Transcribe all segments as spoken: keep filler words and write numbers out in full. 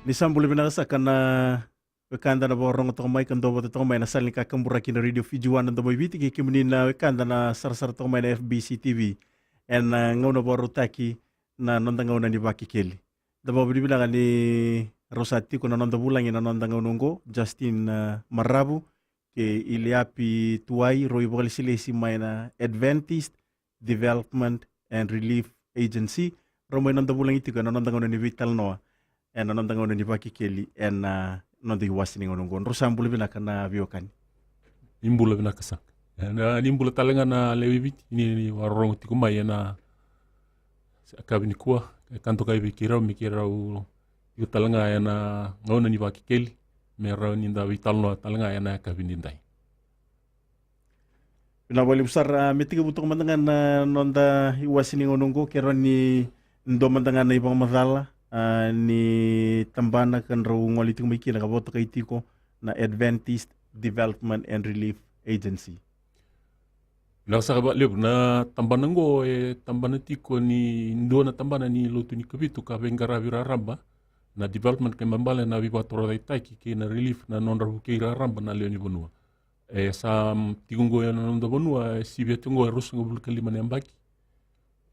Ni sa bula vinaka saka na wekada na vakarorogo toka mai ka dua vata toka mai na sala ni kakaburaki na Radio Fiji One na Domo i Viti, kei kemuni na wekada na sarasara toka mai na F B C T V ena gauna vakarautaki na noda gauna ni Vakekeli. Da vakavinavinaka ni rau sa tiko na noda vulagi na noda gauna oqo, Justin, eh, Maravu, kei Iliapi Tuai, rau ivakalesilesi mai na Adventist Development and Relief Agency, rau mai noda vulagi tiko ena noda gauna ni veitalanoa ena noda gauna ni Vakekeli ena noda iwase ni gauna oqo. Drau sa bula vinaka na veiwekani. Ni bula vinaka saka. Ena ni bula tale ga na lewe i Viti ni, ni vakarorogo tiko mai ena yakavi nikua, e ka dokai vei keirau me keirau tiko tale ga ena gauna ni Vakekeli, me rawa ni da veitalanoa tale ga ena yakavi nidai. Vinaka vakalevu sara, a, me tekivu toka mada ga na noda iwase ni gauna oqo, ke rawa ni dua mada ga na ivakamacala, a, ni tabana ka drau gole tiko mai kina ka vakatokai tiko na Adventist Development and Relief Agency. Vinaka saka vakalevu. Na tabana oqo e tabana tiko ni dua na tabana ni lotu ni Kavitu ka veiqaravi raraba na development, kena ibalebale na veivakatorocaketaki kei na relief, na nodra vukei raraba na lewe ni vanua. E sa, mm, tiko oqo ena noda vanua, e sivia tiko oqo e ruasagavulu ka lima na yabaki.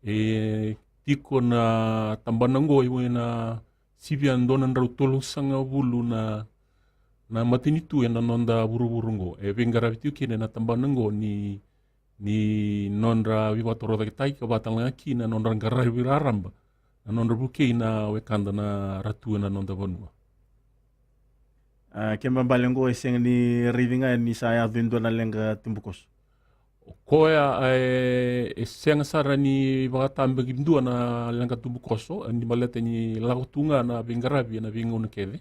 E tiko na tabana oqo ena sivia dua na drau tolusagavulu na, na matanitu ena noda vuravura oqo. E veiqaravi tiko kina na tabana oqo ni, ni nodra veivakatorocaketaki ka vakatalega kina na nodra qaravi raraba na nodra vukei na wekada na ra tu ena noda vanua. A, kena ibalebale oqo e sega ni raici ga ni sa yaco e dua na leqa tubukoso. O koya, e, e sega sara ni vakatabakidua na leqa tubukoso, e, ni baleta ni lako tu ga na veiqaravi ena veigauna kece.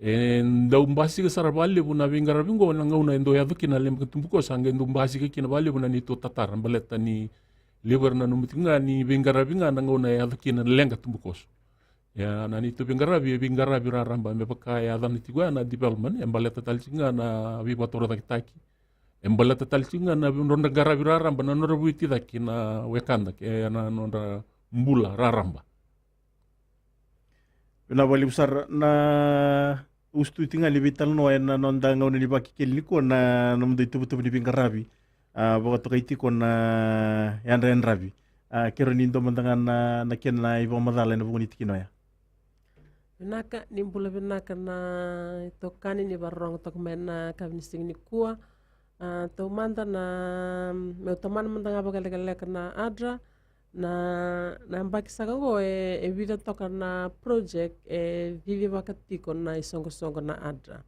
E dau basika sara vakalevu na veiqaravi oqo na gauna e dau yaco kina na leqa tubukoso, a qai dau basika kina vakalevu na neitou tatara, baleta ni levu era nanuma tiko ga ni veiqaravi ga na gauna e yaco kina na leqa tubukoso. Ia, na neitou veiqaravi, e veiqaravi raraba, me vaka e yacana tiko ya na development, e baleta tale tiko ga na veivakatorocaketaki, e baleta tale tiko ga na nodra qaravi raraba, na nodra vueti cake na wekada kei na nodra bula raraba. Vinaka vakalevu sara. Na usutu tiko ga ni veitalanoa ena noda gauna ni Vakekeli nikua na nomudou ituvatuva ni veiqaravi, a, vakatokai tiko na yadrayadravi. A, ke rawa ni dua mada ga na, na kena ivakamacala ena vuku ni tikina oya. Vinaka, ni bula vinaka na itokani ni vakarorogo toka mai ena yakavi ni siga nikua. A, taumada na, meu tomana mada ga vakalekaleka na ADRA, na, na yabaki saka oqo e, e vica toka na project e cicivaka tiko na isoqosoqo na ADRA.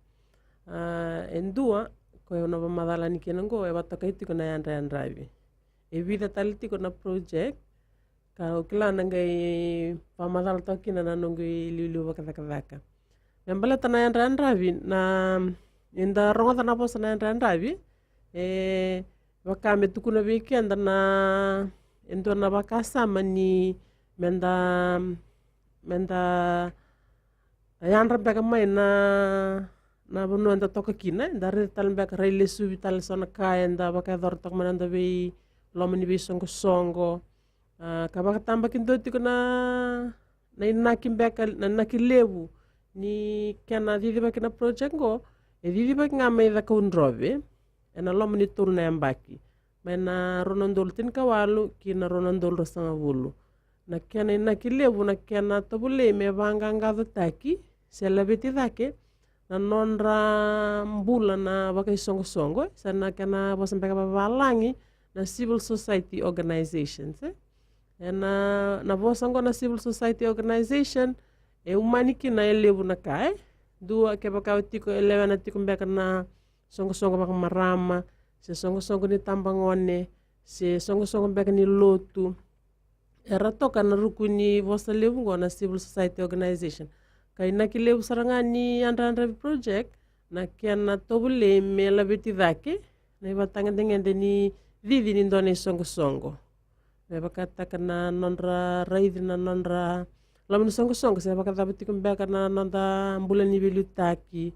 A, e dua, koya au na vakamacala yani kina oqo, e vakatokai tiko na yadrayadravi. E vica tale tiko na project, ka au kila na qai vakamacala toka kina na noqu iliuliu vakacakacaka. Me baleta na yadrayadravi, na, ni da rogoca na vosa na yadrayadravi, e vaka me tukuna vei keda na, e dua na vakasama ni meda, meda yadra beka mai na, na vanua eda toka kina, eda raica tale beka, railesuvi tale so na ka eda vakayacora toka mai na noda veiloma ni veisoqosoqo. A, ka vakatabakidua tiko na, na inaki beka, na inaki levu ni kena cicivaki na project oqo, e cicivaki ga mai Cakaudrove ena loma ni tolu na yabaki, mai na rua na udolu tinikawalu ki na rua na udolu ruasagavulu. Na kena inaki levu, na kena tovolei me vaqaqacotaki se laveti cake na nodra bula na vakaisoqosoqo, se na kena vosa beka vavalagi na civil society organizations, e. Ena, na vosa oqo na civil society organization, e umani kina e levu na ka, e. Dua, kevaka o tiko, e lewena tiko beka na soqosoqo vakamarama, se soqosoqo ni tabagone, se soqosoqo beka ni lotu. Era toka na ruku ni vosa levu oqo na civil society organization. Ka inaki levu sara ga ni yadrayadravi project, na kena tovolei me laveti cake na ivakatagedegede ni cici ni dua na isoqosoqo. Me vakataka na nodra raici na nodra loma ni soqosoqo, se vakacava tiko beka na noda bula ni veiliutaki.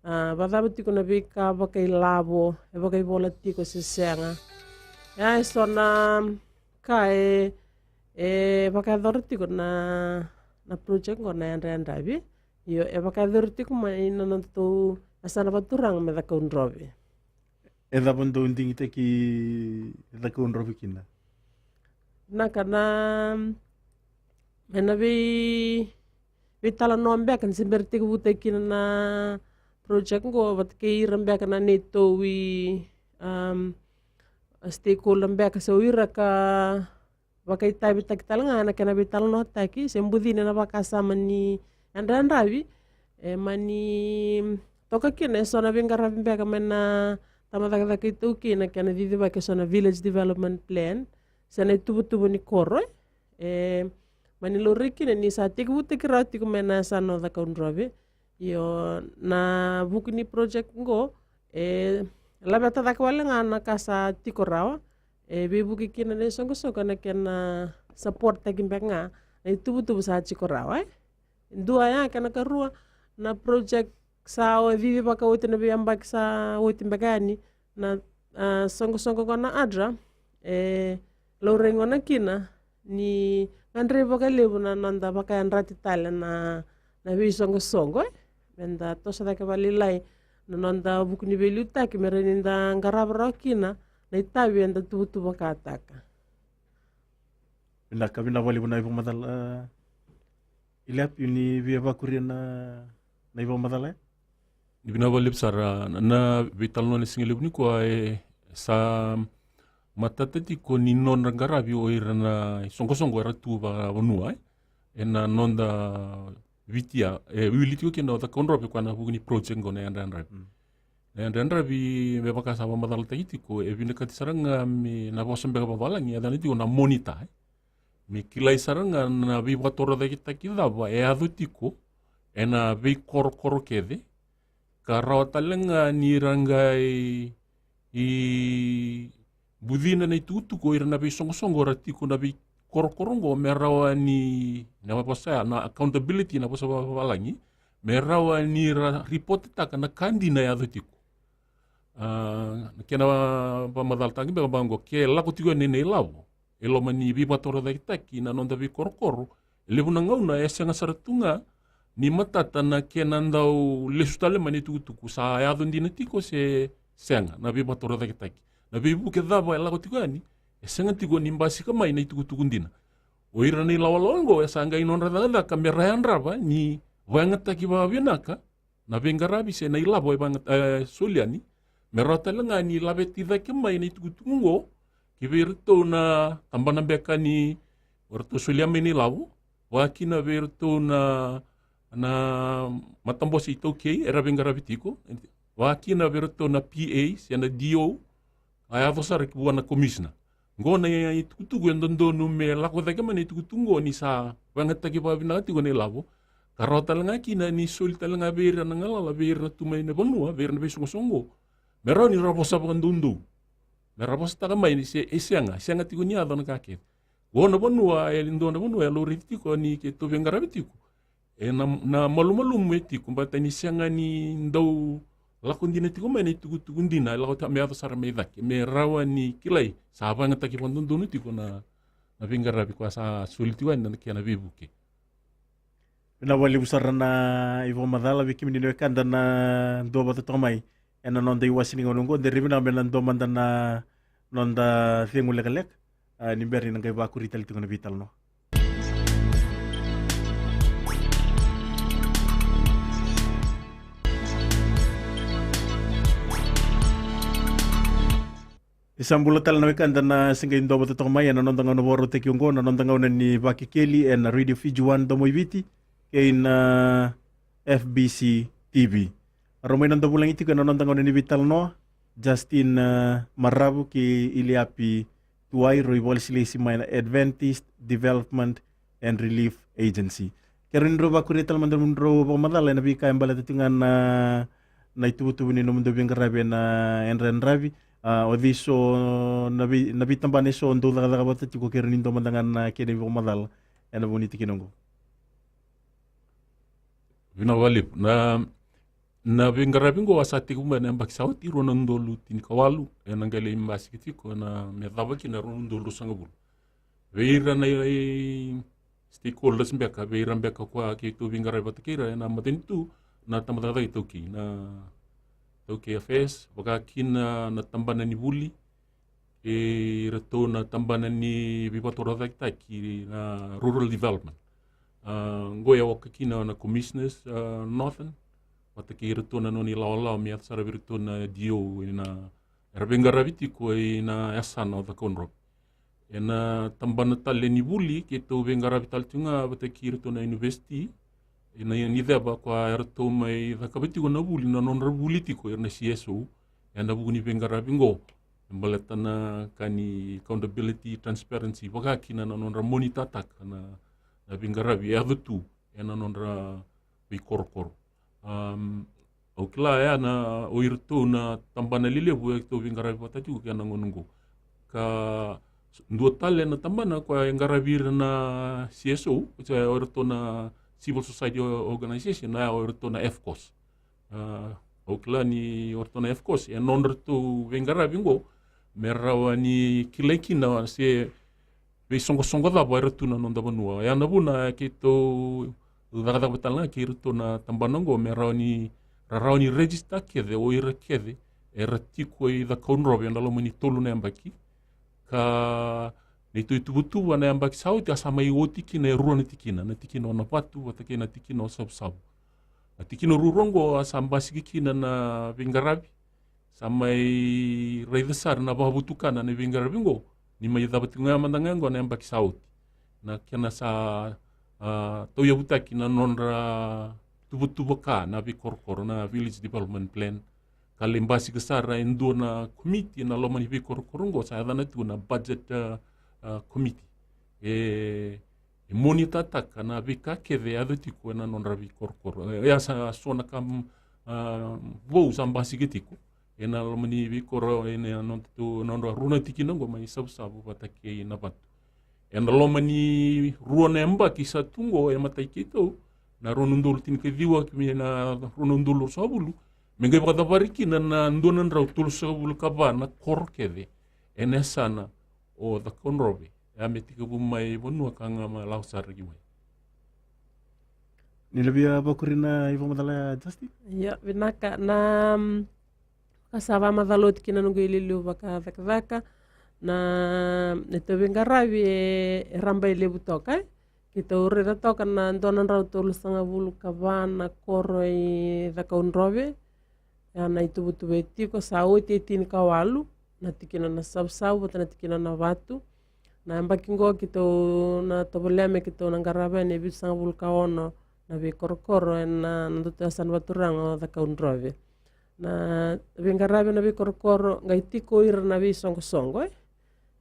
A, vakacava tiko na veika vakailavo, e vakaivola tiko se sega. Ia, e so na ka e, e vakayacora tiko na, na project oqo na yadrayadravi. Io, e vakayacori tiko mai na nodatou yasana vakaturaga me Cakaudrove. E cava dou digitaki Cakaudrove kina? Vinaka, na me na vei veitalanoa beka ni se bera tekivutaki kina na project qo vata kei ira beka na neitou i, um, stakeholder beka se o ira ka vakaitavitaki tale ga ena kena veitalanoataki se bucini ena vakasama ni yadrayadravi. E mani toka kina eso na veiqaravi beka mai na tabacakacaka iTaukei na kena cicivaki eso na village development plan se na ituvatuva ni koro. E mani laurai kina ni sa tekivutaki rawa tiko mai na yasana o Cakaudrove. Io, na vuku ni project qo e laveta cake wale ga na ka sa tiko rawa. E veivuke kina na isoqosoqo na kena supporttaki beka ga na ituvatuva sa tiko rawa, e. Dua ya, kena karua, na project sa o cici vakaoti na veiyabaki sa oti beka yani na, a, soqosoqo qo na ADRA, e laurai gona kina ni gadrevi vakalevu na noda vakayadrati tale na, na veisoqosoqo, e. Meda toso cake vakalailai na noda vuku ni veiliutaki me rawa ni da qarava rawa kina na itavi eda tuvatuvakataka. Vinaka, vinaka vakalevu na ivakamacala. Iliapi, ni via vakuria na, na ivakamacala ya? Ni vinaka vakalevu sara na, na veitalanoa ni siga levu nikua, e sa matata tiko ni nodra qaravi o ira na isoqosoqo era tu vakavanua, e. Ena noda Viti ya, e wili tiko kina o Cakaudrove koya na vuku ni project qo na yadrayadravi. Mm. Na yadrayadravi me vaka sa vakamacalataki tiko, e vinakati sara ga me na vosa beka vavalagi e yacana tiko na monitor, e. Me kilai sara ga na veivakatorocaketaki cava e yaco tiko ena veikorokoro kece, ka rawa tale ga ni ra qai bucina na itukutuku o ira na veisoqosoqo ra tiko na veikorokoro qo me rawa ni, na vosa ya na accountability na vosa vavalagi, me rawa ni ra ripotetaka na ka dina e yaco tiko. A, na kena vakamacalataki beka vaqo, ke lako tiko yani na ilavo e loma ni veivakatorocaketaki na noda veikorokoro, e levu na gauna e sega sara tu ga ni matata na kena dau lesu tale mai na itukutuku sa yaco dina tiko se sega na veivakatorocaketaki. Na veivuke cava e lako tiko yani, e sega tiko ni basika mai na itukutuku dina. O ira na ilawalawa oqo e sa qai nodra cakacaka me ra yadrava ni vakayagataki vakavinaka na veiqaravi se na ilavo e vaga-, e soli yani, me rawa tale ga ni laveti cake mai na itukutuku oqo ki vei iratou na tabana beka ni o iratou solia mai na ilavo, vaka kina vei iratou na, na matabose iTaukei era veiqaravi tiko, vaka kina vei iratou na P A se na D O, a yaco sara ki vua na Commissioner. Qo na itukutuku e dodonu me lako cake mai na itukutuku qo ni sa vakayagataki vakavinaka tiko na ilavo, ka rawa tale ga kina ni soli tale ga vei ira na galala, vei ira na tu mai na vanua, vei ira na veisoqosoqo, me rawa ni ra vosa vakadoudou, me ra vosataka mai ni se e sega, e sega tiko ni yaco na ka kece. Qo na vanua, e dua na vanua e laurai tiko ni keitou veiqaravi tiko, e na, na malumalumu e tiko, baleta ni sega ni dau lako dina tiko mai na itukutuku dina e lako ta-, me yaco sara mai cake, me rawa ni kilai sa vakayagataki vakadodonu tiko na, na veiqaravi koya sa soli tiko yani na kena veivuke. Vinaka vakalevu sara na ivakamacala. Vei kemuni na wekada na duavata toka mai ena noda iwase ni gauna oqo, de ri vinaka me na dua mada na noda cegu lekaleka, a, ni bera ni na qai vakuri tale tiko na veitalanoa. Ni sa bula tale na wekada na se qai duavata toka mai ena noda gauna vakarautaki oqo, na noda gauna ni Vakekeli ena Radio Fiji One Domo i Viti kei na F B C T V. Rau mai na dau vulagi tiko ena noda gauna ni veitalanoa, Justin, e, Maravu kei Iliapi Tuai, rau ivakalesilesi mai na Adventist Development and Relief Agency. Keirau ni drau vakuria tale mada na nomudrau vakamacala ena veika e baleta tiko ga na, na ituvatuva ni nomudou veiqaravi ena yadrayadravi. A, o cei so na vei, na veitabana eso dou cakacaka vata tiko, keirau ni dua mada ga na kena ivakamacala ena vuku ni tikina oqo. Vinaka vakalevu. Na, na veiqaravi oqo a sa tekivu mai na yabaki sa oti, rua na udolu tinikawalu, ena qai lai basika tiko na me cava kina rua na udolu ruasagavulu. Vei ira na i, stakeholders beka, vei ira beka koya keitou veiqaravi vata kei ira ena matanitu, na tabacakacaka iTaukei, na Taukei Affairs, vaka kina na tabana ni vuli, kei iratou na tabana ni veivakatorocaketaki na rural development. A, qo e oka kina na commissioners, a, Northern, vata kei iratou na nona ilawalawa me yaco sara vei iratou na D O ena, era veiqaravi tiko ena yasana o Cakaudrove. Ena tabana tale ni vuli, keitou veiqaravi tale tiko ga vata kei iratou na university, ena Niceva, koya eratou mai cakava tiko na vuli, na nodra vuli tiko ira na C S O ena vuku ni veiqaravi qo. E baleta na ka ni accountability, transparency, vaka kina na nodra monitortaka na, na veiqaravi e yaco tu ena nodra veikorokoro. Am, au kila ya na, o iratou na tabana lelevu e keitou veiqaravi vata tiko kei na gauna qo. Ka dua tale na tabana koya e qaravi ira na C S O, se o iratou na civil society o-, organization, na, o iratou na F C O S. A, au kila ni o iratou na F C O S, e nodratou veiqaravi qo me rawa ni kilai kina se veisoqosoqo cava era tu na noda vanua. Ya na vuna keitou cakacaka tale ga kei iratou na tabana qo me rawa ni, ra rawa ni register kece o ira kece era tiko i Cakaudrove ena loma ni tolu na yabaki. Ka neitou ituvatuva na yabaki sa oti a sa mai oti kina e rua na tikina, na tikina o Navatu vata kei na tikina o Savusavu. Na tikina ruarua qo a sa basika kina na veiqaravi, sa mai raica sara na vakavotukana na veiqaravi qo, ni mai cava tiko ga mada ga qo na yabaki sa oti. Na kena sa, a, tauyavutaki na nodra tuvatuva ka na veikorokoro, na Village Development Plan. Ka lai basika sara e dua na komiti ena loma ni veikorokoro qo, sa yacana tiko na budget, a, a, committee. E, e monitortaka na veika kece e yaco tiko ena nodra veikorokoro. E, ya sa so na ka, a, vou sa basika tiko ena loma ni veikoro, ena nodatou, nodra rua na tikina qo mai Savusavu vata kei Navatu. Ena loma ni rua na yabaki sa tu qo e matai keitou, na rua na udolu tinikaciwa ki na rua na udolu ruasagavulu, me qai vakacavari kina na dua na drau tolusagavulu ka va na koro kece ena yasana o Cakaudrove. Ya me tekivu mai vanua ka ga me lako sara ki wai. Ni na via vakuri na ivakamacala ya, Justin? Io, vinaka. Na, mm, ka sa vakamacala oti kina noqu iliuliu vakacakacaka, na, neitou veiqaravi e, e rabailevu toka, e. Keitou raica toka na dua na drau tolusagavulu ka va na koro i Cakaudrove. Ya na ituvatuva e tiko, sa oti e tinikawalu na tikina na Savusavu vata na tikina na Navatu. Na yabaki qo keitou na tovolea me keitou na qarava yani e vitusagavulu ka ono na veikorokoro ena, na nodatou yasana vaturaga o Cakaudrove. Na veiqaravi ena veikorokoro qai tiko ira na veisoqosoqo, e.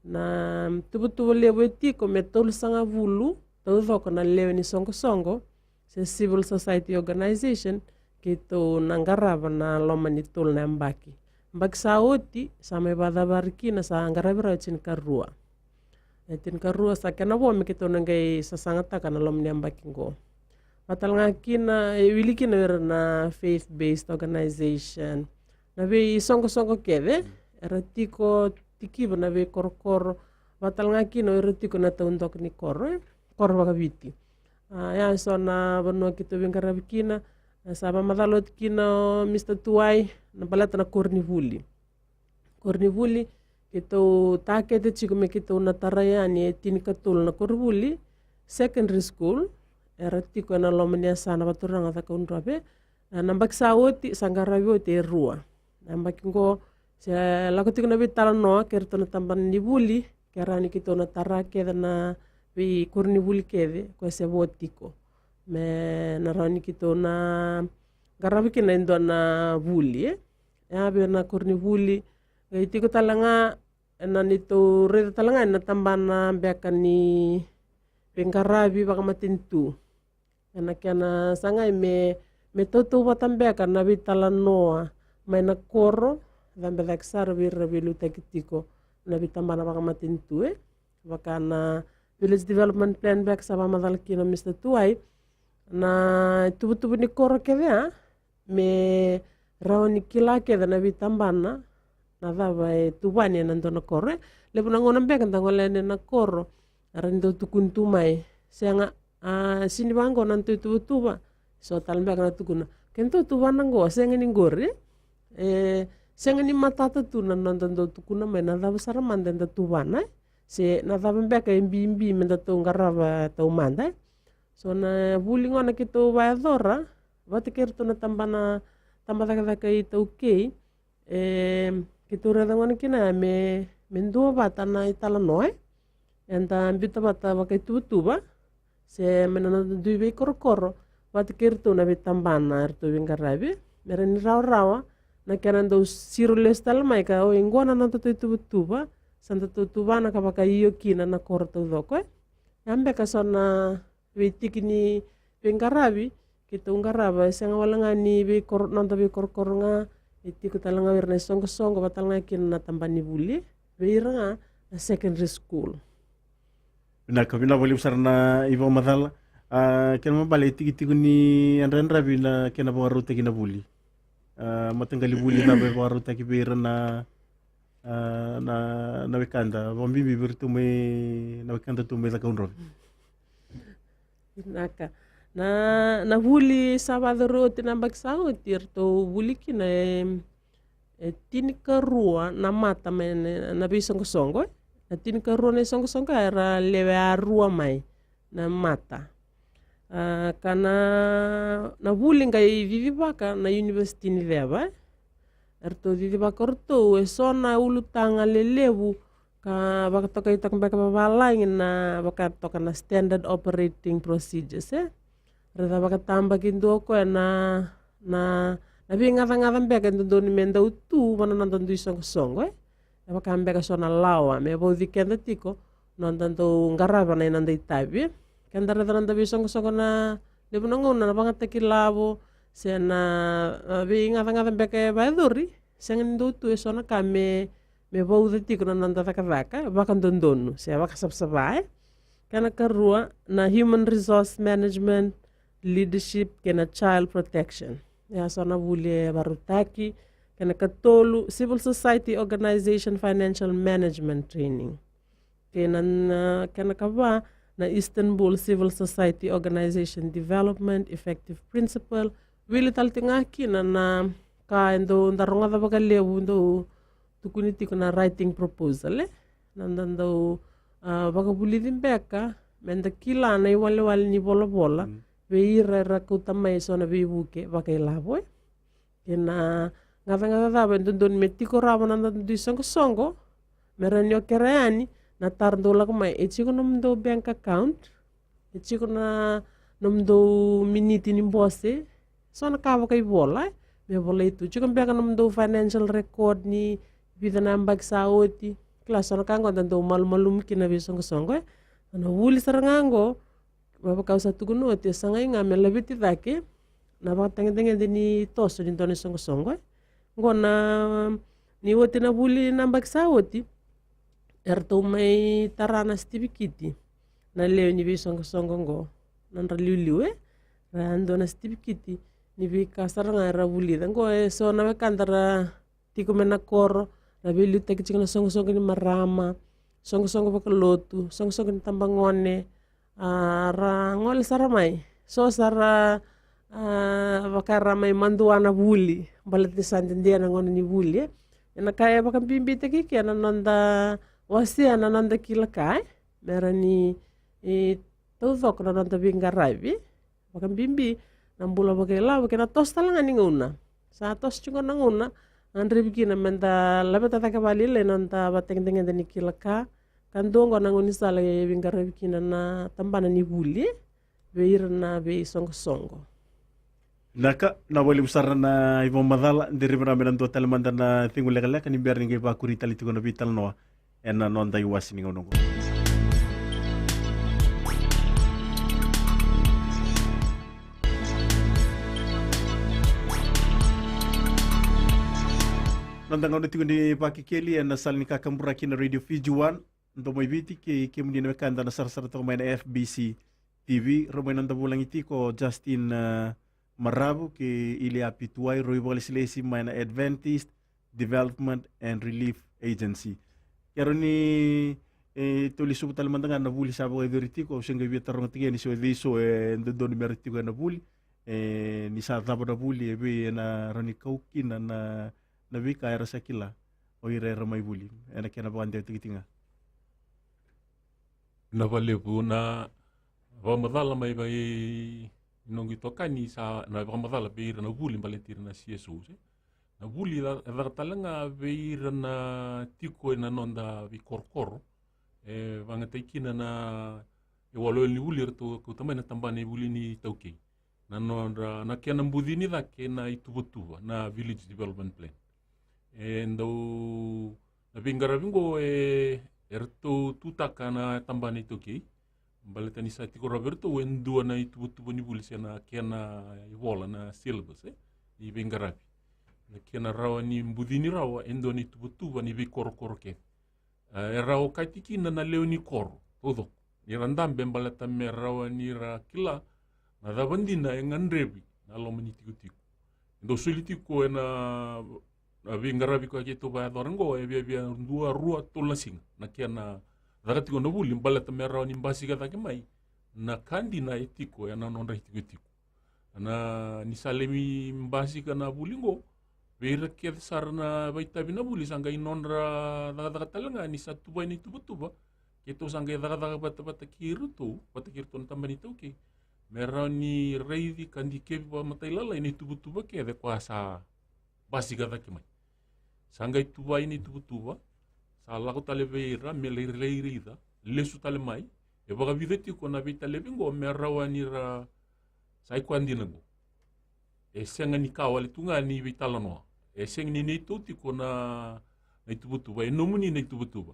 Na tuvatuva levu e tiko me tolusagavulu taucoko na lewe ni soqosoqo se civil society organization keitou na qarava na loma ni tolu na yabaki. Yabaki sa oti sa mai vakacavari kina sa qaravi rawa e tinikarua. E tinikarua sa kena vo me keitou na qai sasagataka na loma ni yabaki qo. Vata tale ga kina, e wili kina o ira na faith based organization, na veisoqosoqo kece era tiko tikiva na veikorokoro. Vata tale ga kina o ira tiko na taudoka ni koro, e, koro vakaviti. A, ya eso na vanua keitou veiqaravi kina. A, sa vakamacala oti kina o Mr Tuwai na baleta na koronivuli. Koronivuli, keitou takete tiko me keitou na tarai yani e tinikatolu na koronivuli secondary school era tiko ena loma ni yasana vaturaga Cakaudrove. A, na yabaki sa oti sa qaravi oti e rua. Na yabaki qo se lako tiko na veitalanoa kei iratou na tabana ni vuli ke rawa ni keitou na tara kece na veikoronivuli kece koya se vo tiko, me na rawa ni keitou na qaravi kina e dua na vuli, e. Ya vei na koronivuli qai tiko tale ga ena neitou raica tale ga ena tabana beka ni veiqaravi vakamatanitu. Ena kena sagai me, me tautauvata beka na veitalanoa mai na koro, cabe cake sara vei ira veiliutaki tiko na veitabana vakamatanitu, e. Vaka na village development plan beka sa vakamacala kina o Mr Tuwai, na tuvatuva ni koro kece, a, me rawa ni kila kece na veitabana na cava e tuvani ena dua na koro, e. Levu na gauna beka da gole yani ena koro, era ni dau tukuni tu mai, sega, A, sini vaqo na nodatou ituvatuva. So tale beka na tukuna, kedatou tuvana qo, sega ni qori. E, sega ni matata tu na noda dau tukuna mai na cava sara mada eda tuvana, e. Se na cava beka e bibi me datou qarava taumada, e. So na vuli gona keitou vakayacora vata kei iratou na tabana, tabacakacaka iTaukei. E, keitou raica gona kina me, me dua vata na italanoa, e. Eda biuta vata vakaituvatuva, se mai na noda dui veikorokoro, vata kei iratou na veitabana eratou veiqaravi, me rawa ni rawarawa na kena dau siro lesu tale mai ka, o, iqo na nodatou ituvatuva, sa datou tuvana ka vakaio kina na koro taucoko, e. Ya beka so na veitiki ni veiqaravi keitou qarava, e sega wale ga ni veikoro-, noda veikorokoro ga, e tiko tale ga vei ira na isoqosoqo, vata tale ga kina na tabana ni vuli, vei ira ga na secondary school. Vinaka, vinaka vakalevu sara na ivakamacala. A, kena ibalebale e tikotiko ni yadrayadravi na kena vakarautaki na vuli. A, mataqali vuli cava e vakarautaki vei ira na, a, na, na wekada, vakabibi vei iratou mai, na wekadatou mai Cakaudrove. Vinaka. Na, na vuli sa vakayacori oti na yabaki sa oti, eratou vuli kina e, e tinikarua na mata mai na, na veisoqosoqo, e. Na tinikarua na isoqosoqo era lewe a rua mai na mata. A, ka na, na vuli qai cicivaka na Univesiti ni Ceva, e. Eratou cicivaka o ratou e so na ulutaga lelevu ka vakatokaitaka beka vavalagi na vaka toka na standard operating procedures, e. Raica vakatabakidua o koya na, na, na veigacagaca beka e dodonu me dau tu va na noda dui soqosoqo, e. E vaka beka so na lawa me vauci keda tiko noda dau qarava na noda itavi, e. Keda raica na noda veisoqosoqo na levu na gauna na vagataki lavo se na, a, veigacagaca beka e vakayacori, sega ni dau tu e so na ka me, me vauca tiko na noda cakacaka vakadodonu se vakasavasava, e. Kena karua na human resource management, leadership kei na child protection. Ya so na vuli e vakarautaki. Kena katolu, civil society organization financial management training. Kei na, na, kena kava na Istanbul Civil Society Organization Development Effective Principle. Wili tale tiko ga kina na ka e dau da rogoca vakalevu, dau tukuni tiko na writing proposal, e. Na da dau, a, vakavulici beka me da kila na iwalewale ni volavola, mm, vei ira era kauta mai e so na veivuke vakailavo, e. Kei na gacagaca cava e dodonu me tiko rawa na noda dui soqosoqo me rawa ni okera yani na taro dau lako mai, e tiko nomudou bank account, e tiko na nomudou miniti ni bose, so na ka vakaivola, e, me volai tu. Tiko beka nomudou financial record ni vica na yabaki sa oti. Kila so na ka oqo da dau malumalumu kina veisoqosoqo, e. Na vuli sara ga oqo, me vaka au sa tukuna oti, e sagai ga me laveti cake na vakatagedegede ni toso ni dua na isoqosoqo, e. Oqo na, ni oti na vuli na yabaki sa oti, eratou mai tara na sitivikiti na lewe ni veisoqosoqo oqo, na nodra iliuliu, e. Ra dua na sitivikiti ni veika sara ga era vulica. Oqo e so na wekada ra tiko mai na koro, ra veiliutaki tiko na soqosoqo ni marama, soqosoqo vakalotu, soqosoqo ni tabagone, a, ra gole sara mai. So sa ra, a, vaka ra mai madua na vuli, baleta ni sa dede na gauna ni vuli, e. Ia na ka e vakabibitaki ke na noda wasea na noda kila ka, e, me rawa ni, e, taucoko na noda veiqaravi, vakabibi na bula vakailavo kei na toso tale ga ni gauna. Sa toso tiko na gauna, gadrevi kina me da laveta cake vakalailai na noda vatagedegede ni kila ka. Ka dua oqo na gaunisala e veiqaravi kina na tabana ni vuli vei ira na veisoqosoqo. Vinaka, vinaka vakalevu sara na ivakamacala. De rawa me na dua tale mada na cegu lekaleka ni bera ni qai vakuri tale tiko na veitalanoa ena noda iwase ni gauna oqo. Noda gauna tiko ni Vakekeli ena sala ni kakaburaki na Radio Fiji One, Domo i Viti, kei kemuni na wekada na sarasara toka mai na F B C T V. Rau mai noda vulagi tiko o Justin, eh, Maravu kei Ilia Pituwai, rau ivakalesilesi mai na Adventist Development and Relief Agency. Kerea ni E, tou lesuva tale mada ga na vuli sa vakayacori tiko, au se qai via taroga tiko yani so e cei so e dodonu me ra tiko ena vuli. E, ni sa cava na vuli, e vei ena rawa ni kau kina na, na veika era sa kila o ira era mai vuli, ena kena vakadewataki tiko ga. Na vakalevu na vakamacala mai vei noqu itokani sa na vakamacala vei ira na vuli baleti ira na C S Os. Na vuli e caka tale ga vei ira na tiko ena noda veikorokoro. E vakayagataki kina na iwalewale ni vuli eratou kauta mai na tabana ni vuli ni iTaukei. Na nodra, na kena bucini cake na ituvatuva, na Village Development Plan. E dau, na veiqaravi oqo e, eratou tutaka na tabana iTaukei. Baleta ni sa tiko rawa vei iratou e dua na ituvatuva ni vuli se na kena ivola na syllabus, e, ni veiqaravi. Na kena rawa ni bucini rawa e dua na ituvatuva ni veikorokoro kece. E, e rawa okati kina na lewe ni koro taucoko ni ra dabe baleta me rawa ni ra kila na cava dina e gadrevi na loma ni tikotiko. E dau soli tiko ena, na veiqaravi koya keitou vakayacora oqo e viavia dua, rua, tolu na siga na kena caka tiko na vuli baleta me rawa ni basika cake mai na ka dina e tiko ena nodra itikotiko. Na, ni sa lai basika na vuli oqo, vei ira kece sara na vakaitavi na vuli sa qai nodra cakacaka tale ga ni sa tuvai na ituvatuva. Keitou sa qai cakacaka vata, vata kei iratou, vata kei iratou na tabana iTaukei, me rawa ni raici ka dikevi vakamatailalai na ituvatuva kece koya sa basika cake mai. Sa qai tuvai na ituvatuva, sa lako tale vei ira me lai, lai raica, lesu tale mai. E vakavica tiko na veitalevi oqo me rawa ni ra sa i koya dina oqo. E sega ni ka wale tu ga ni veitalanoa. E sega ni neitou tiko na, na ituvatuva, e nomuni na ituvatuva.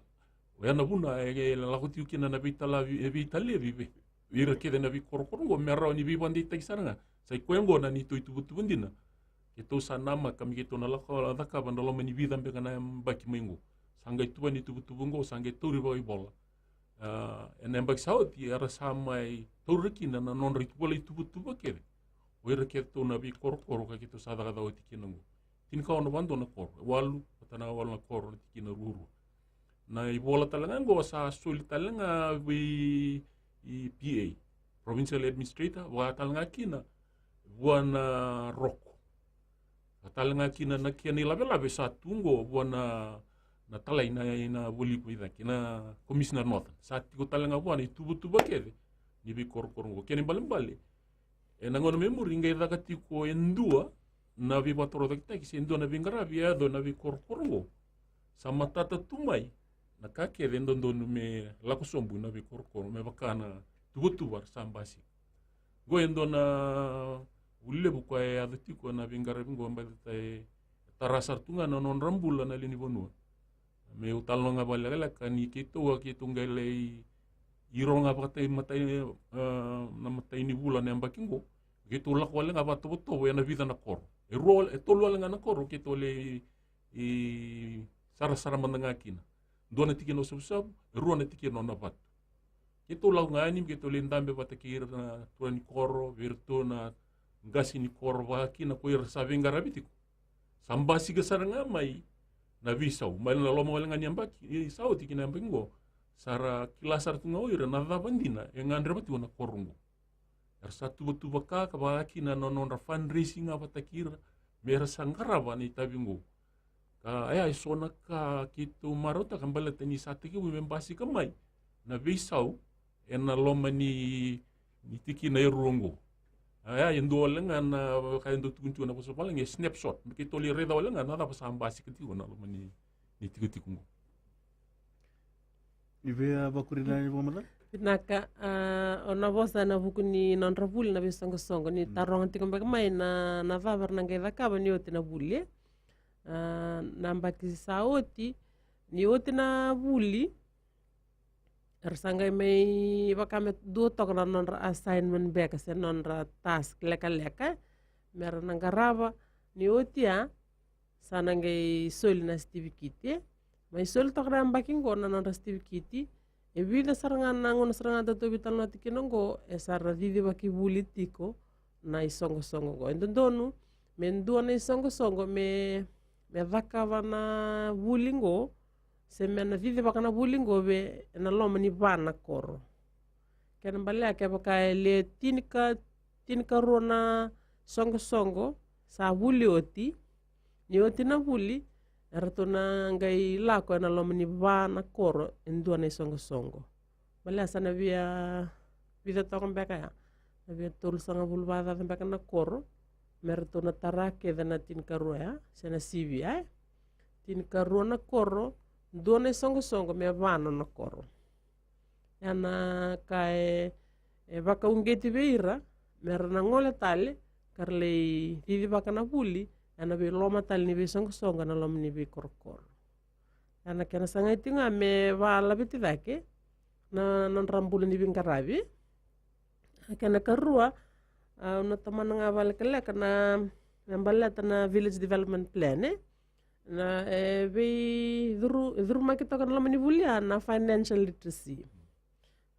Oya na vuna e, e lako tiko kina na veitalavi, e veitalevi vei ira kece na veikorokoro oqo me rawa ni veivakadeitaki sara ga. Sa i koya oqo na neitou ituvatuva dina. Keitou sa namaka me keitou na lako cakava na loma ni vica beka na yabaki mai oqo. Sa qai tuvai na ituvatuva oqo, sa qai tauri vakaivola. A, ena yabaki sa oti era sa mai taura kina na nodra ivola ituvatuva kece. O ira kece tou na veikorokoro ka keitou sa cakacaka oti kina oqo. Tinikaono vadua na koro, e walu, vata na walu na koro na tikina ruarua. Na ivola tale ga oqo sa soli tale ga vei, i P A, Provincial Administrator, vaka tale ga kina vua na Roko. Vaka tale ga kina na kena ilavelave sa tu oqo vua na, na talai na, na voli ko i cake, na Commissioner Northern. Sa tiko tale ga vua na ituvatuva kece ni veikorokoro oqo. Kena ibalebale, ena gauna mai muri qai caka tiko e dua na veivakatorocaketaki se dua na veiqaravi e yaco ena veikorokoro oqo. Sa matata tu mai na ka kece e dodonu me lako sobu ena veikorokoro me vaka na tuvatuva era sa basika. Oqo e dua na vuli levu koya e yaco tiko ena veiqaravi oqo, baleta e tara sara tu ga na nodra bula na lewe ni vanua. Meu talanoa ga vakalekaleka ni keitou a, keitou qai lai iro ga vakatai matai, e, na matai ni vula na yabaki oqo. Keitou lako wale ga vakatovotovo ena vica na koro. E rua wale, e tolu wale ga na koro keitou lai, i, sarasara mada ga kina. Dua na tikina o Savusavu, e rua na tikina o Navatu. Keitou lako ga yani me keitou lai dabe vata kei ira na turaga ni koro, vei iratou na qase ni koro vaka kina ko ira sa veiqaravi tiko. Sa basika sara ga mai na veisau mai na loma wale ga ni yabaki, e, sa oti kina yabaki oqo. Sa ra kila sara tu ga o ira na cava dina e gadreva tiko na koro oqo. Era sa tuvatuva ka, ka vaka kina na nodra fundraising ga vata kei ira me ra sa qarava na itavi oqo. Ka, e, e so na ka keitou marautaka baleta ni sa tekivu me basika mai na veisau ena loma ni, ni tikina e rua oqo. A, e dua wale ga na ka e dau tukuni tiko na vosa valagi e snapshot. Me keitou lai raica wale ga na cava sa basika tiko na loma ni, ni tikotiko oqo. Ni via vakuri na ni vakamacala? Vinaka, a, o na vosa ena vuku ni nodra vuli na veisoqosoqo. Ni taroga tiko beka mai na, na cava era na qai cakava ni oti na vuli, e? A, na yabaki sa oti, ni oti na vuli, era sa qai mai vaka me dua toka na nodra assignment beka se nodra task lekaleka, e? Me ra na qarava, ni oti ya, sa na qai soli na sitivikiti, e? Mai soli toka na yabaki oqo na nodra sitivikiti. E vica sara ga na gauna sara ga da tou veitalanoataki kina oqo, e sa ra cicivaki vuli tiko na isoqosoqo oqo. E dodonu me dua na isoqosoqo me, me cakava na vuli oqo, se me na cicivaka na vuli qo vei ena loma ni va na koro. Kena balea kevaka e le tinika, tinikarua na soqosoqo sa vuli oti, ni oti na vuli, eratou na qai lako ena loma ni va na koro e dua na isoqosoqo. Balea sa na via vica toka beka ya, na via tolusagavulu vakacaca beka na koro me ratou na tara kece na tinikarua ya, se na sivi ya, e tinikarua na koro, dua na isoqosoqo me va nona koro. Ya na ka e, e vakauqeti vei ira me ra na gole tale ka ra lai cicivaka na vuli ena veiloma tale ni veisoqosoqo, na loma ni veikorokoro. Ya na kena sagai tiko ga me valaveti cake na nodra bula ni veiqaravi. A kena karua, au na tomana ga vakalekaleka na, na baleta na village development plan, e na, e veicuru, e curumaki toka na loma ni vuli ya na financial literacy.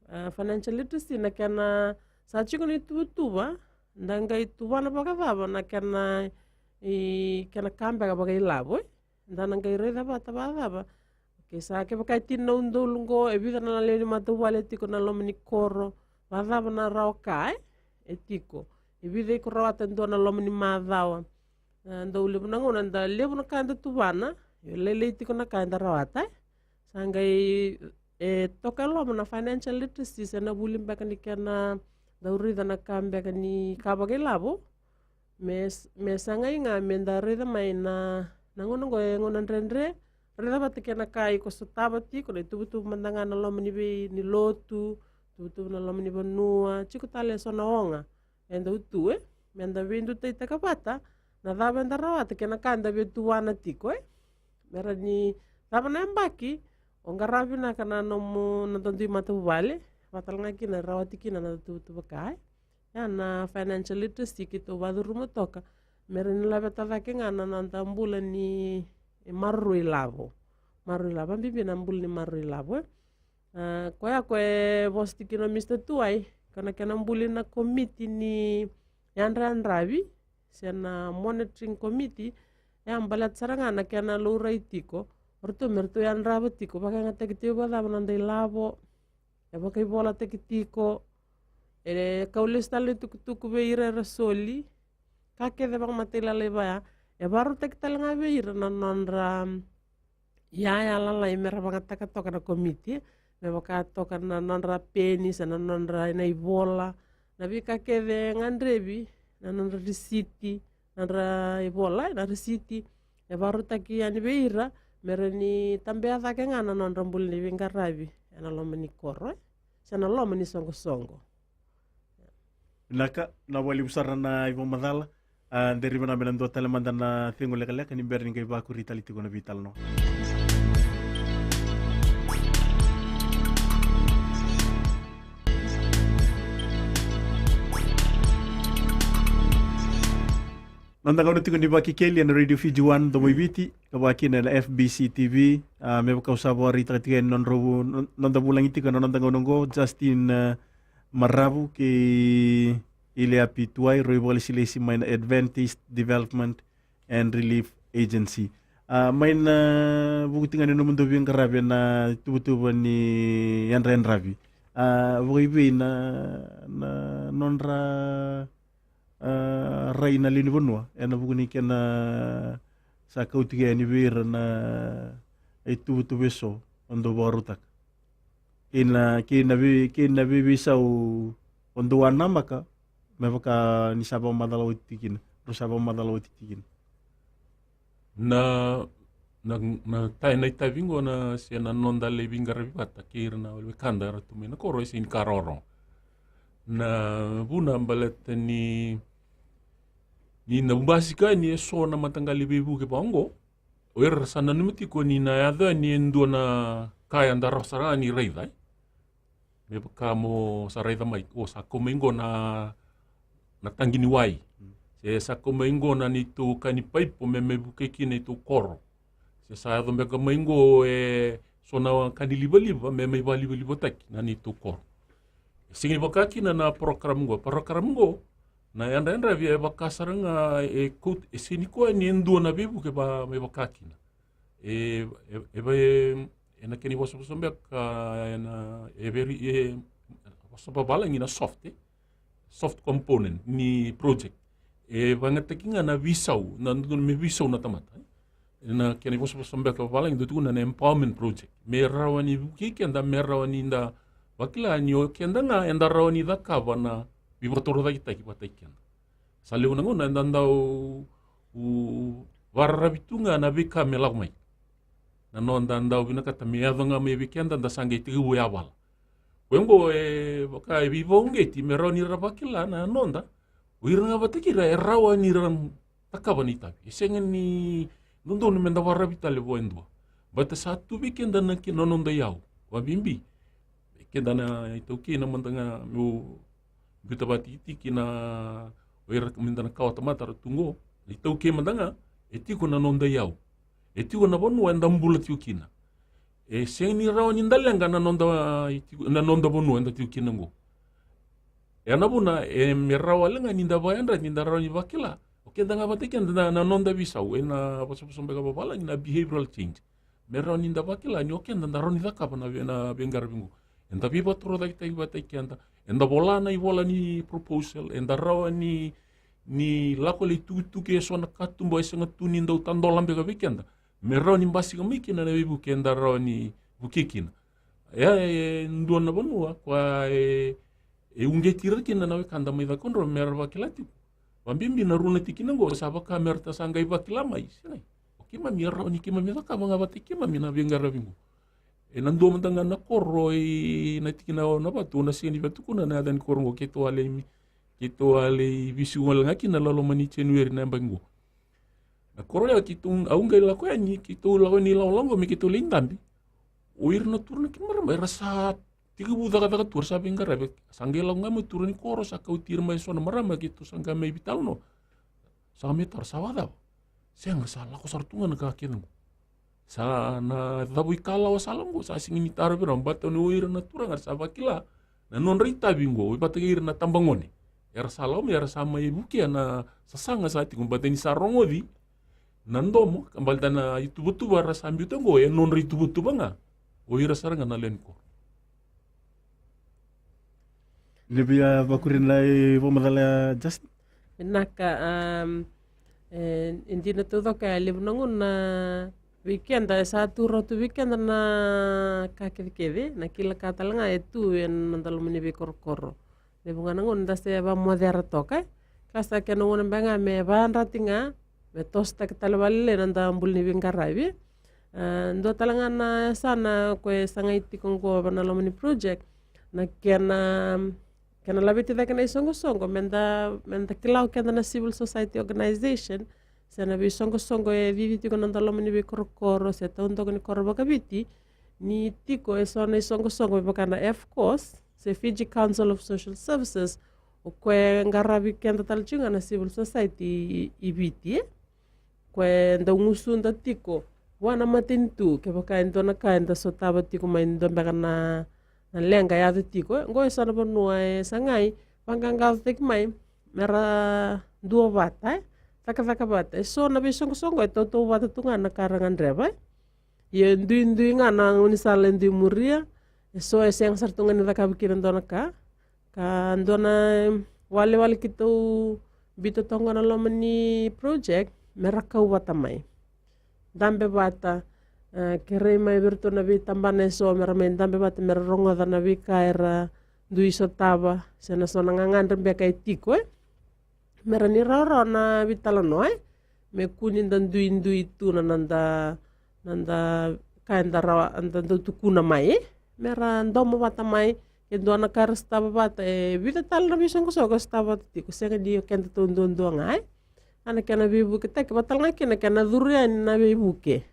A, financial literacy na kena sa tiko na ituvatuva, da qai tuvana vakacava na kena, i kena ka beka vakailavo, e da na qai raica vata vakacava. Okei, sa kevaka e tini na udolu qo, e vica na lewe ni matavuvale tiko na loma ni koro, vakacava na rawa ka e, e tiko, e vica iko rawata e dua na loma ni macawa. A, dau levu na gauna da levu na ka eda tuvana, e lailai tiko na ka eda rawata, e sa qai, e toka e loma na financial literacy se na vuli beka ni kena dau raica na ka beka ni ka vakailavo. Me, me sagai ga me da raica mai na, na gauna qo e gauna dredre, raica vata kei na ka iko sotava tiko, na ituvatuva mada ga na loma ni vei ni lotu, tuvatuva na loma ni vanua, tiko tale eso na oga e dau tu, e me da veidutaitaka vata na cava eda rawata kei na ka eda via tuvana tiko, e me ra ni cava na yabaki o qaravi vinaka na nomu, na dodui matavuvale, vata tale ga kina e rawati kina na tuvatuva ka, e ya na financial literacy keitou vacuruma toka me ra ni laveta cake ga na noda bula ni maroroi lavo. Maroroi lavo, a bibi na bula ni maroroi lavo, e. A, koya ko e vosa tiko kina o Mr Tuwai, ko na kena buli na komiti ni yadrayadravi se na monitoring committee, e a baleta sara ga na kena laurai tiko o ratou me ratou yadrava tiko, vakayagataki tiko vakacava na noda ilavo, e vakaivolataki tiko, e kau lesu tale na itukutuku vei ira era soli, ka kece vakamatailalai vaya, e vakarautaki tale ga vei ira na nodra iyaya lalai me ra vagataka toka na komiti, me vaka toka na nodra peni se na nodra ina ivola, na veika kece e gadrevi, na nodra risiti, na nodra ivola, na risiti, e vakarautaki yani vei ira me ra ni tabea cake ga na nodra bula ni veiqaravi ena loma ni koro, e se na loma ni soqosoqo. Vinaka, na vakalevu sara na ivakamacala. A, de raica na me na dua tale mada na cegu lekaleka ni bera ni qai vakuri tale tiko na veitalanoa. Noda gauna tiko ni Vakekeli ena Radio Fiji One, Domo i Viti, ka vaka kina ena F B C T V. A, me vaka au sa vakaraitaka tiko yani, nodrau, no-, noda vulagi tiko ena noda gauna oqo, Justin, a, Maravu kei Ileapi Tuwai, rau ivakalesilesi mai na Adventist Development and Relief Agency. A, mai na vuku tiko ga ni nomudou veiqaravi ena tuvatuva ni yadrayadravi, a, vakaivei na, na nodra, a, rai na lewe ni vanua ena vuku ni kena sa kau tiko yani vei ira na ituvatuva eso o dou vakarautaka? Kei na, kei na vei, kei na veiveisau o dou a namaka me vaka ni sa vakamacala oti tiko kina, rau sa vakamacala oti tiko kina. Na, na, na ta, na itavi qo na, se na noda lai veiqaravi vata kei ira na wekada era tu mai na koro, e sega ni ka rawarawa. Na vuna baleta ni, ni na basika ni eso na mataqali veivuke vaka oqo, o ira sa nanuma tiko ni na yaco yani e dua na ka eda rawa sara ga ni raica, e. Me vaka mo sa raica mai, o sa kau mai qo na, na taqi ni wai. Mm. Se sa kau mai qo na neitou ka ni paipo me mai vukei kina neitou koro. Se sa yaco beka mai qo e so na ka ni livaliva me mai vakalivalivataki na neitou koro. E sega ni vaka kina na program qo. Program qo, na yadrayadravi e vaka sara ga e kau, e sega ni koya ni e dua na veivuke va, me vaka kina. E, e, e, e, ena kena ivosavosa beka, ena, e veri, e, vosa vavalagi na soft, e? Soft component ni project. E vagataki ga na veisau, na dodonu me veisau na tamata, e? Ena kena ivosavosa beka vavalagi dau tukuna na empowerment project. Me rawa ni vukei keda, me rawa ni da vakila ni o keda ga eda rawa ni cakava na veivakatorocaketaki vakataki keda. Sa levu na gauna eda dau, u, vakararavi tu ga na veika me lako mai. Na noda dau vinakata me yaco ga mai vei keda, da sa qai tekivu yavala. Koya oqo e vaka e veivakauqeti me rawa ni ra vakila na noda, o ira ga vakataki ira e rawa ni ra cakava na itavi. E sega ni dodonu me da vakararavi tale vua e dua. Baleta sa tu vei keda na kena, na noda iyau. Vakabibi vei keda na iTaukei, na mada ga meu biuta vakatikitiki na, o ira mada na kawa tamata ra tu oqo, na iTaukei mada ga, e tiko na noda iyau. E tiko na vanua eda bula tiko kina. E sega ni rawa ni da leqa na noda, e tiko, na noda vanua eda tiko kina oqo. E na vuna, e me rawa wale ga ni da vakayadrati, ni da rawa ni vakila o keda ga vata keda na, na noda veisau, e na vosavosa beka vavalagi na behavioral change. Me rawa ni da vakila ni o keda da rawa ni cakava na vei, na veiqaravi oqo. Eda veivakatorocaketaki vata keda, eda vola na ivola ni proposal, eda rawa ni, ni lako lai tukituki e so na katuba e sega tu ni dau tadola beka vei keda. Me rawa ni basika mai kina na veivuke eda rawa ni vukei kina. E, e dua na vanua koya e, e uqeti ira kina na wekada mai Cakaudrove me ra vakila tiko. Vakabibi na rua na tikina oqo sa vaka me ra ta sa qai vakila mai. Sega. O keimami e rawa ni keimami cakava ga vata kei keimami na veiqaravi oqo. E na dua mada ga na koro e na tikina o Navatu, au na sega ni via tukuna na yaca ni koro oqo, keitou a lai, keitou a lai veisiko wale ga kina loma ni January na yabaki oqo. Na koro ya keitou, au qai lako yani, keitou lako yani lakolako me keitou lai dabe. O ira na turaga kei na marama era sa tekivu cakacaka tu, era sa veiqaravi. Sa qai lako ga mai turaga ni koro, sa kauti ira mai e so na marama, keitou sa qai mai veitalanoa. Sa mai taro, sa vakacava? Sega, sa lako sara tu ga na ka kece oqo. Sa na cavu ikalawa sa lako oqo, sa sega ni taro vei rau, baleta ni o ira na turaga era sa vakila na nodra itavi oqo, vata kei ira na tabagone. Era sa lako mai, era sa mai vukea na sasaga sa tiko, baleta ni sa rogoci na domo, ka baleta na ituvatuva era sa biuta oqo e nodra ituvatuva ga. O ira sara ga na lewe ni koro. Ni via vakuria na ivakamacala ya, Justin? Vinaka, um, e, e dina taucoko, e levu na gauna vei keda e sa tu rawa tu vei keda na ka kecekece, na kila ka tale ga e tu e na noda loma ni veikorokoro. Levu ga na gauna da se vakamocera toka, e. Ka sa kena gauna beka ga me vakayadrati ga, me tosotaki tale vakalailai na noda bula ni veiqaravi. E, dua tale ga na yasana ko e sagai tiko oqo va na loma ni project, na kena, kena laveti cake na isoqosoqo, me da, me da kila o keda na civil society organization, se na veisoqosoqo e cici tiko na noda loma ni veikorokoro, se taucoko ni koro vakaviti, ni tiko e so na isoqosoqo me vaka na FCOSS, se Fiji Council of Social Services, o koya e qaravi keda tale tiko ga na civil society i, i Viti, e. Koya e dau gusuda tiko vua na matanitu, kevaka e dua na ka eda sotava tiko mai, dua beka na, na leqa e yaco tiko, e. Oqo e so na vanua e sagai vaqaqacotaki mai me ra duavata, e. Cakacaka vata. E so na veisoqosoqo e tautauvata tu ga na ka ra gadreva, e. Ia e duidui ga na gaunisala e dui muria, e so e sega sara tu ga ni cakava kina dua na ka. Ka dua na iwalewale keitou biuta toka oqo na loma ni project, me ra kau vata mai. Dabe vata, e, kerei mai vei iratou na veitabana e so, me ra mai dabe vata, me ra rogoca na veika era dui sotava, se na so na gagadre beka e tiko, e. Me ra ni rawarawa na veitalanoa, e. Me kua ni da duidui tu na noda, noda ka eda rawa, eda dau tukuna mai, e. Me ra domo vata mai, ke dua na ka era sotava vata, e vica tale na veisoqosoqo e sotava vata tiko, sega ni o keda tou duadua ga, e. A na kena veivuketaki, vata tale ga kina kena curu yani na veivuke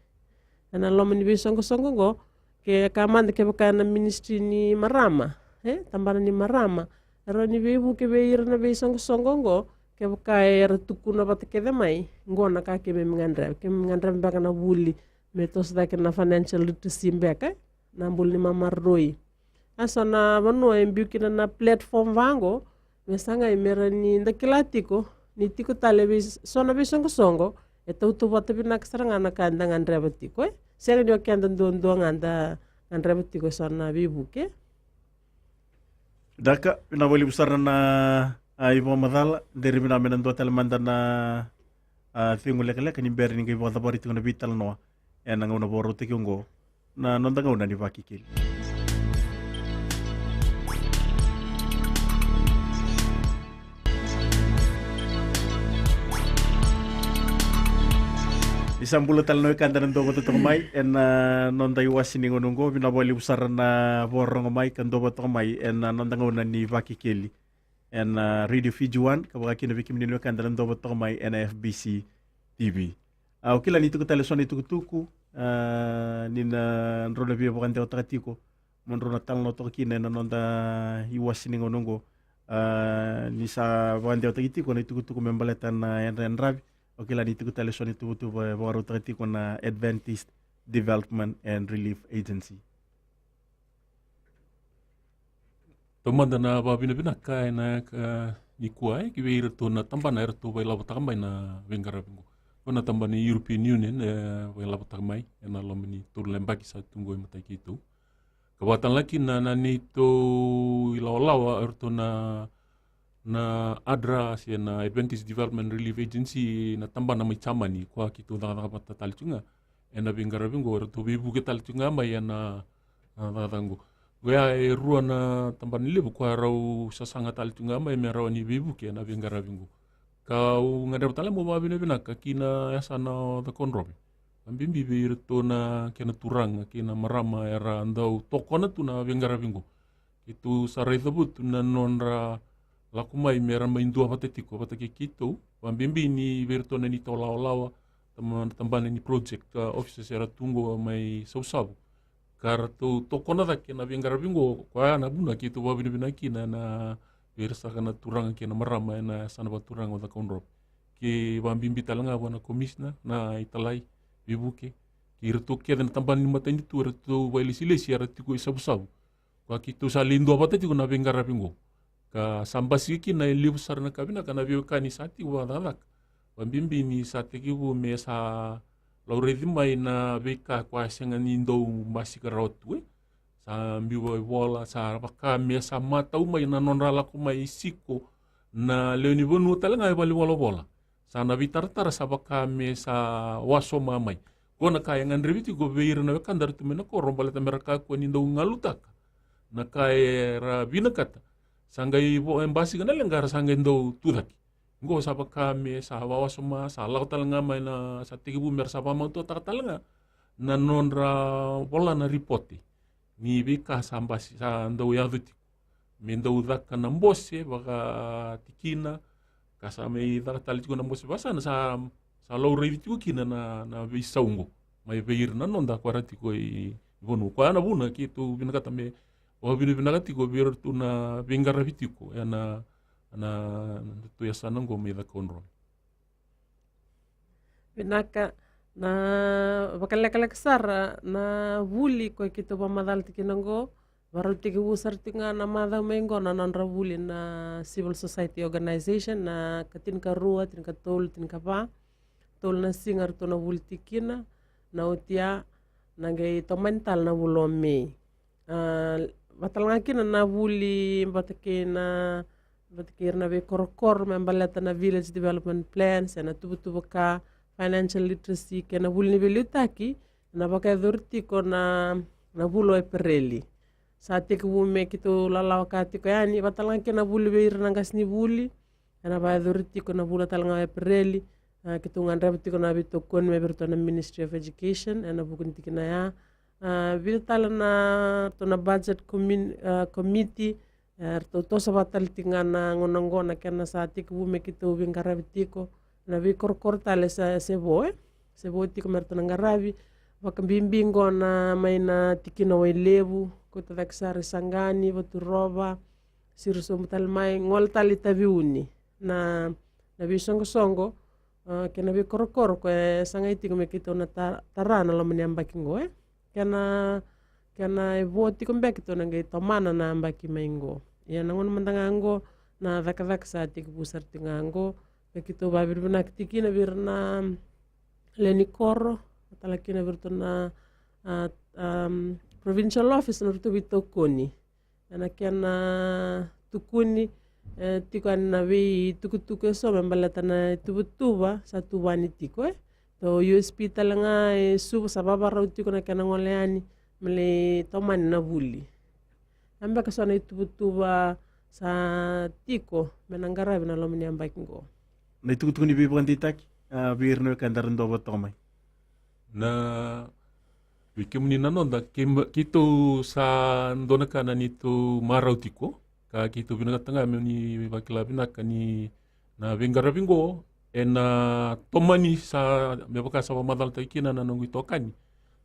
e na loma ni veisoqosoqo oqo, ke ka mada kevaka na ministry ni marama, e, tabana ni marama, e rawa ni veivuke vei ira na veisoqosoqo oqo, kevaka era tukuna vata kece mai, oqo na ka keimami gadreva, keimami gadreva beka na vuli, me toso cake na financial literacy beka, e, na bula ni mamaroroi. A so na vanua e biu kina na platform vaqo, me sagai me ra ni da kila tiko ni tiko tale vei so na veisoqosoqo e tautauvata vinaka sara ga na ka eda gadreva tiko, e. Sega ni o keda duadua ga da gadreva tiko eso na veivuke. Daka, vinaka vakalevu sara na, a, ivakamacala. Deri vinaka me na dua tale mada na, a, cegu lekaleka ni bera ni qai vakacavari tiko na veitalanoa ena gauna vakarautaki oqo, na noda gauna ni Vakekeli. Ni sa bula tale na wekada na dau vata toka mai ena, a, noda iwase ni gauna oqo. Vinaka vakalevu sara na vakarorogo mai ka dau vata toka mai ena, a, noda gauna ni Vakekeli ena, a, Radio Fiji One, ka vaka kina vei kemuni na wekada na dau vata toka mai ena F B C T V. A, au kila ni tiko tale eso na itukutuku, a, ni na drau na via vakadewataka tiko mo drau na talanoa toka kina ena noda iwase ni gauna oqo. A, ni sa vakadewataki tiko na itukutuku me baleta na yadrayadravi, au kila ni tiko tale eso na ituvatuva e vakarautaka tiko na Adventist Development and Relief Agency. Taumada na vakavinavinaka ena, a, nikua, e, ki vei iratou na tabana eratou vakailavotaka mai na veiqaravi oqo. Ko na tabana ni European Union e vakailavotaka mai ena loma ni tolu na yabaki sa tu oqo e matai keitou. Ka vaka tale ga kina na, na neitou ilawalawa eratou na, na ADRA se na Adventist Development Relief Agency, na tabana mai Jamani, koya keitou cakacaka vata tale tu ga ena veiqaravi oqo, eratou veivuke tale tu ga mai ena, na cakacaka oqo. Oya e rua na tabana levu koya rau sasaga tale tu ga mai me rawa ni veivuke ena veiqaravi oqo. Kau gadreva tale meu vakavinavinaka ki na yasana o Cakaudrove, vakabibi vei iratou na kena turaga kei na marama era dau tokona tu na veiqaravi oqo. Keitou sa raica votu na nodra lako mai me ra mai dua vata tiko vata kei keitou, vakabibi ni vei iratou na neitou lawalawa, tama-, tabana ni project, a, officers era tu oqo mai Savusavu, ka ratou tokona cake na veiqaravi oqo. Koya na vuna keitou vakavinavinaka kina na, vei ira saka na turaga kei na marama ena yasana vakaturaga o Cakaudrove, kei vakabibi tale ga vua na komisina, na italai, veivuke, kei iratou kece na tabana ni matanitu eratou vakailesilesi era tiko i Savusavu. Koya keitou sa lai dua vata tiko na veiqaravi oqo. Ka sa basika kina e levu sara na ka vinaka na veiwekani sa tiko vakacakacaka. Vakabibi ni sa tekivu me sa lauraici mai na veika koya sega ni dau basika rawa tu, e. Sa biu vakaivola, sa vaka me sa matau mai na nodra lako mai siko na lewe ni vanua tale ga e valenivolavola. Sa na veitaratara sa vaka me sa wasoma mai. Qo na ka e gadrevi tiko vei ira na wekada era tu mai na koro baleta me ra kakua ni dau galutaka na ka era vinakata. Sa qai vo-, e basika na leqa ra sa qai dau tucake. Qo sa vaka me sa vawasoma, sa lako tale ga mai na, sa tekivu me ra sa vakamatuataka tale ga na nodra vola na ripote ni veika sa basi, sa dau yaco tiko. Me dau caka na bose vakatikina, ka sa mai caka tale tiko na bose vakasana, sa, sa lauraici tiko kina na, na veisau oqo mai vei ira na noda koya ra tiko i vanua. Koya na vuna keitou vinakata me vakavinavinaka tiko vei iratou na veiqaravi tiko ena, na, na nodratou yasana oqo mai Cakaudrove. Vinaka. Na vakalekaleka sara na vuli koya keitou vakamacala tiko kina oqo, varau tekivu sara tiko ga na macawa mai oqo na nodra vuli na civil society organization, na ka tinikarua, tinikatolu, tinikava, tolu na siga ratou na vuli tiko kina. Na oti ya na qai tomani tale na vula o Me. A, vata tale ga kina na vuli vata kei na, vata kei ira na veikorokoro me baleta na village development plan, se na tuvatuva ka, financial literacy, kei na vuli ni veiliutaki, na vakayacori tiko na, na vula o Epereli. Sa tekivu me keitou lalawa ka tiko yani, vata tale ga kina na vuli vei ira na qasenivuli, ena vakayacori tiko na vula tale ga o Epereli. A, keitou gadreva tiko na veitokoni mai vei iratou na Ministry of Education ena vuku ni tikina ya. A, vica tale na, ratou na budget commun-, a, committee, e, ratou toso vata tale tiko ga na gauna oqo na kena sa tekivu me keitou veiqaravi tiko. Na veikorokoro tale sa, se vo, e? Se vo tiko me ratou na qaravi. Vakabibi oqo na mai na tikina Wailevu, kauta cake sara i Saqani, Vaturova, siro sobu tale mai, gole tale i Taveuni. Na, na veisoqosoqo, a, kei na veikorokoro koya e sagai tiko me keitou na ta-, tara na loma ni yabaki oqo, e. Kena, kena e vo tiko beka keitou na qai tomana na yabaki mai oqo. Ia na gauna mada ga oqo, na cakacaka sa tekivu sara tiko ga oqo, ka keitou vakavinavinaka tiko kina vei ira na lewe ni koro, vata tale kina vei iratou na a, am, provincial office na ratou veitokoni. Ena kena tukuni, e, tiko yani na veitukutuku eso me baleta na ituvatuva sa tuvani tiko, e. Tou U S P tale ga e Suva sa vavarau tiko na kena gole yani me lai tomani na vuli. A beka so na ituvatuva sa tiko me na qaravi na loma ni yabaki qo. Na itukutuku ni veivakadeitaki, a, vei ira na wekada ra dau vata toka mai. Na, vei kemuni na noda, kei, keitou sa dua na ka na neitou marau tiko, ka keitou vinakata ga me ni vakila vinaka ni na veiqaravi qo ena tomani sa, me vaka sa vakamacalataki kina na noqu itokani.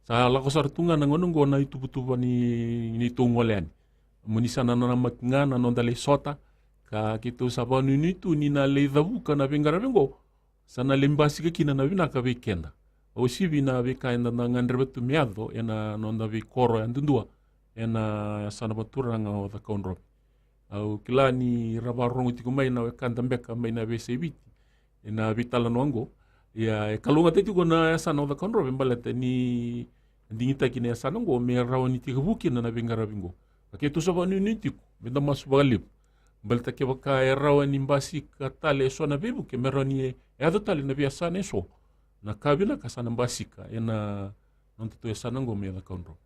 Sa lako sara tu ga na gauna qo na ituvatuva ni, neitou gole yani. Mo ni sa nanamaki ga na noda lai sota, ka keitou sa vakanuinui tu ni na lai cavuka na veiqaravi qo, sa na lai basika kina na vinaka vei keda. Uasivi na veika eda na gadreva tu me yaco ena noda veikoro yadudua, ena yasana vakaturaga o Cakaudrove. Au kila ni ra vakarorogo tiko mai na wekada beka mai na veiyasai Viti, ena veitalanoa qo. Ia, e kalougata tiko na yasana o Cakaudrove baleta ni digitaki na yasana qo me rawa ni tekivu kina na veiqaravi qo. Ka keitou sa vakanuinui tiko me da masu vakalevu. Baleta kevaka e rawa ni basika tale eso na veivuke, me rawa ni e yaco tale na veiyasana eso, na ka vinaka sa na basika ena nodatou yasana qo mai Cakaudrove.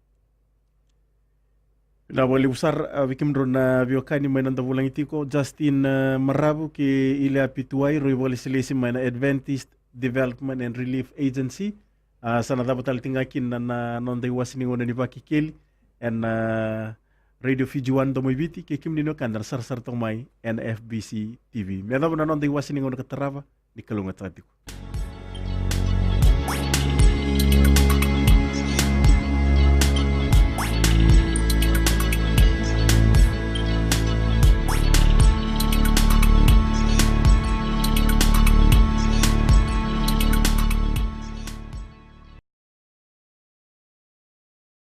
Vinaka vakalevu sara, a, vei kemudrau na veiwekani mai na noda vulagi tiko, Justin, a, Maravu kei Ilia Pituwai, rau ivakalesilesi mai na Adventist Development and Relief Agency. A, sa na cava tale tiko ga kina na, na noda iwase ni gauna ni Vakekeli ena, a, Radio Fiji One Domo i Viti, kei kemuni na wekada na sarasara toka mai ena F B C T V. Me yacova na noda iwase ni gauna ka tarava, ni kalougata tiko.